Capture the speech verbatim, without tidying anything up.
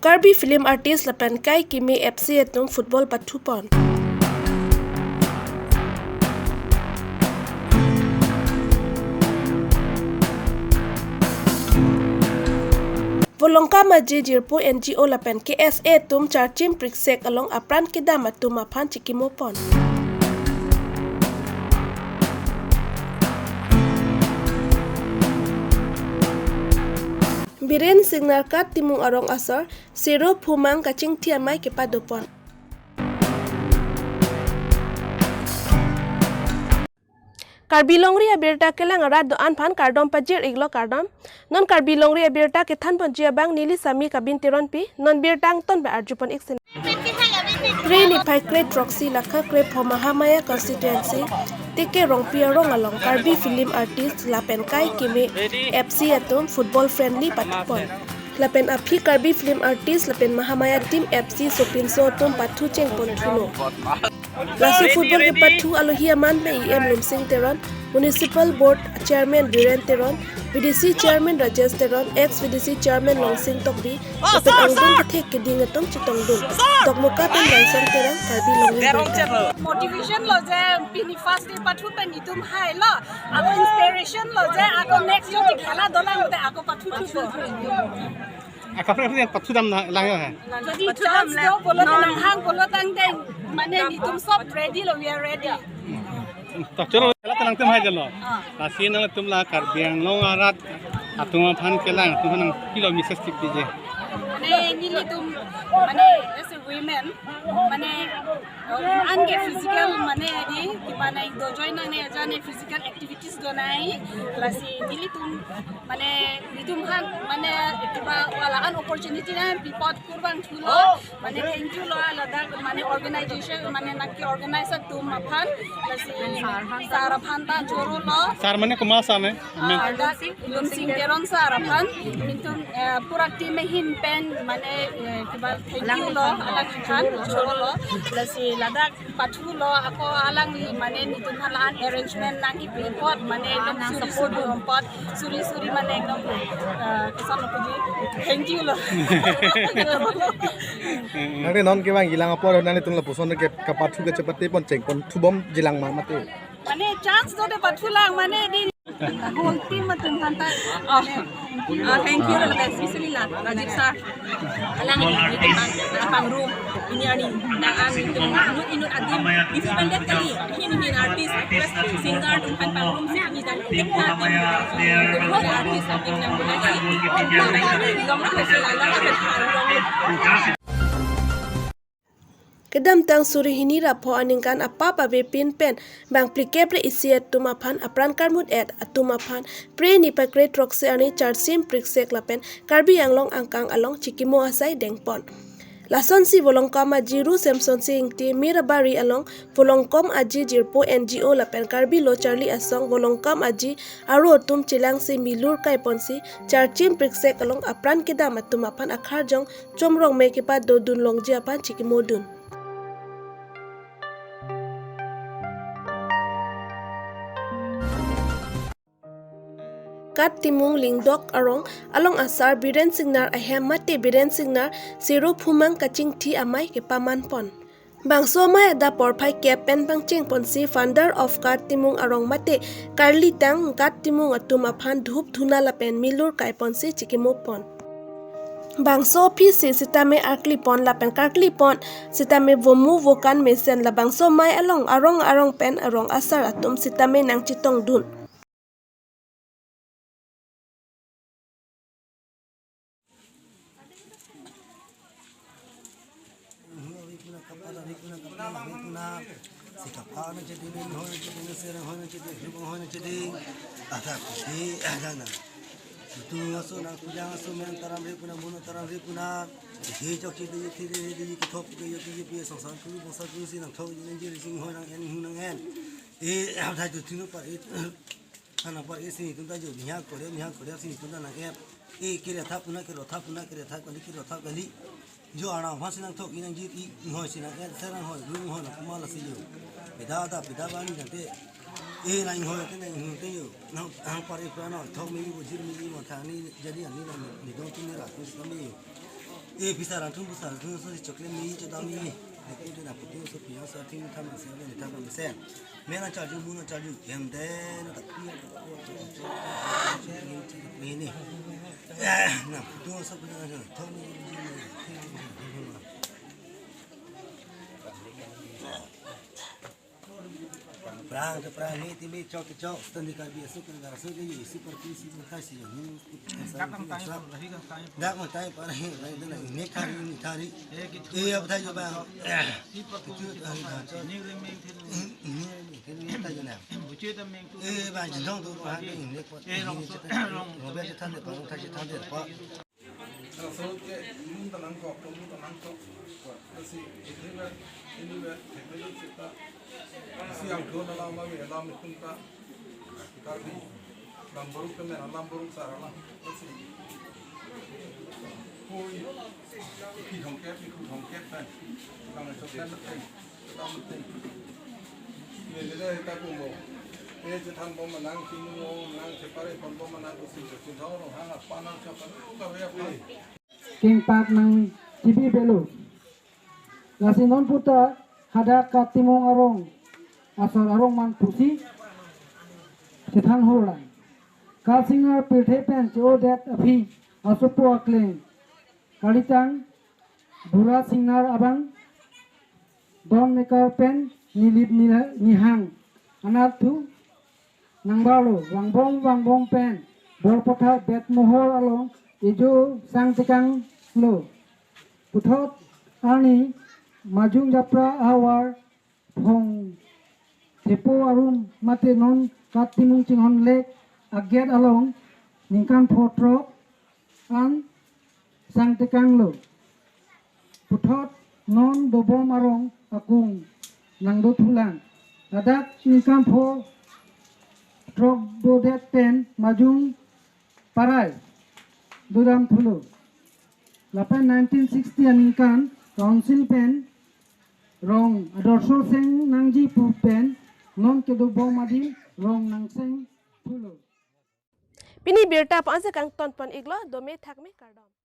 Karbi Film Artist lapen Kaikeme F C atum football pathupon. Volongkam Aji jirpo N G O lapen K S A atum Charchim Priksek along apran kedam atum aphan chikimopon. Biren Singnar Kat Timung arong asor, Sero Phumang kachingthi amei kepadopon. Karbi Longri abirta kelang arat do-an aphan kardom pajir-iklo, kardom. Non Karbi Longri abirta kethanponji abang neli Sami Kabin Teronpi, non birta angton pen arjupon-ik sini. Phre niphai kre throksi lakha krepho Mahamaya constituency, T K Rongpi arong along Karbi Film Artist lapen Kaikeme F C atum football friendly pathupon. Lapen aphi Karbi Film Artist lapen Mahamaya Team F C sopinso atum pathu chengpon thulo. Laso football kepathu alohi aman pen E M Lumsing Teron, Municipal Board Chairman Biren Teron, V D C Chairman Rajesh Teron, ex V D C Chairman Longsing Tokbi, lapen angdeng kethek keding atum chetongdun. Dokmoka pen Raisong Terang, Karbi Longri Birta. Motivation lo je pini first day pathu pen itum hai lo. Ako inspiration lo je ako next jodi khela dolang te ako pathu thubo. Ako pre pre pathudam na lang ya. Jodi chance do pulo te nanghang pulo tangte mane itum sob ready lo, we are ready. To choro khela ta nangtum hai jalo. Ah. Lasi nangtum la Karbi Anglong arat atum aphan kelang atum aphan nangpilo message tik dije. Mane nelitum mane as a women mane an ke physical mane di kiba nang do join nangne aja ne physical activities do nai. Lasi nelitum mane nelitum aphan mane kiba wala an opportunity nangpipot kurvangthulo. Mane thank you lo ladak mane organization mane nangke organize atum aphan. Lasi sir aphan ta choro lo. Sir mane komat sir ne? Ah, dak Lumsing Teron sir aphan. Mintum, eh, pura team ahin pen mane, eh, kiba thank you lo alang aphan choro lo. Lasi ladak pathulo ako alangli mane nelitum aphan la-an arrangement nangkipipot mane ekdom suri suri rompot suri suri mane ekdom, eh, kesan lo puji thank you lo. Nangli non kevang jilang apor nanglitum lapuson ke kapathu kachepatepon chengpon thubomjilang ma mate. Mane chance do de pathulang mane di whole team atum aphan ta. Oh. Ah, thank you, especially la Rajiv sir. Alang ini kita pangrum ini ani dan inut inut adim isi pendek kali ini ini artis actress singer atum aphan pangrum si ini dan kita adim artis adim yang mulai. Kedamtang suri hini ra pho aningkan apap avepin pen bang phlikep re isi atum aphan apran karmut-et atum aphan phre niphai kre throksi arni Charchim Priksek lapen Karbi Anglong angkang along chikimo asai dengpon. Lasonsi Volongkam Aji Ru Semsonsing Ingti Mirabari along Volongkom Aji jirpo N G O lapen Karbi Lo Charli Asong Volongkam Aji aro atum chelangsi milur kaiponsi Charchim Priksek along apran kedam atum aphan akharjong chomrong me kepadodun longji aphan chikimodun. Kat Timung Lingdok arong along asar Biren Singnar ahem mate Biren Singnar Sero Phumang kachingthi amei kepamanpon. Bangso amei adap porphai kep pen pangchengponsi founder of Kat Timung arong mate karlitang Kat Timung atum aphan dhup dhuna lapen milur kaiponsi chikimopon. Bangso aphi si sitame arklipon lapen karklipon sitame vomu vokan mesen labangso amei along arong arong pen arong asar atum sitame nangchetongdun. Itu aso nang kujang aso men taram ri puna, muno taram ri puna, isi chok chidi, chidi, chidi, kithop ke yo ke pi song sang ku, bong sang ku si nangthok, nang jiri sing hoi nang en, hu nang en. E, ada tu tinu pa e, ana pa e si tum ta jo, niha kore, niha kore si tum ta nang e. E, kere tha puna, kere tha puna, kere tha kali, kere tha kali. Jo ana pha si nangthok, nang jiri, hoi si nang en, serang hoi, ru hoi nang kuma lasi jo. Pida da, pida ba ni nang te. E, nang hoi te, nang hoi te jo. Nang, nang pa e puna, thok me jo, jiri me jo, thani, jadi ani nang, ni dong tu ni ra, tu si kami jo. E pisa rang thum pisa rang thum so si chocolate mi chodam mi. Aku tu na putu so punya so thing tham se ne tham se. Me na charju mu na charju hem de na tapi ni ni. Na putu so punya so thom ni. Prang ke prang, mi ti mi, chok ke chok, stand di Karbi aso ke ngar aso ke yu isi parti si mo kasi yo ni. Dak mo tai par hi, rai dana ini kari ini kari. Eh, apa tadi ba? Itu, ah, chok. Ini ini tadi na. Eh, ba jendong tu ha ini ko. Robe je than de pa, tha je than de pa. Laso ke mung ta nangkok, mung ta nangkok. Lasi, ithebe, inibe, thekbe sita. Lasi angthon alam ave, alam itum ta. Karbi, lam borok temen, alam borok sar alam. Lasi. Koi, pi thongkep, pi khu thongkep pen. Lam chok pen pen. Kingpat nang T V belo. Lasi non puta hadak Katimung arong asor arong man pusi chethan hurlang. Kal Singnar pirthe pen che-odet aphi asopo akleng kalitang Bura Singnar abang don mekar pen nilip nila- nihang anat thu nangbarlo, vangbom vangbom pen Borpatha Betmohor along ejo sangtekanglo. Puthot arni Majung Japra ahavar phong thepo arum mate non Katimung Chinghon Lake aget along ningkan pho throk an sangtekanglo. Puthot non dobom arong akung nangdothulang. Ladak ningkan pho throk dodet pen Majung Parai dodamthulo. Lapen nineteen sixty aningkan Council pen rong Adorsho Seng nangji pu pen non kedobom adim rong nangsengthulo. Pini birta pu ansi kangton pon iklo, dome thakme kardom.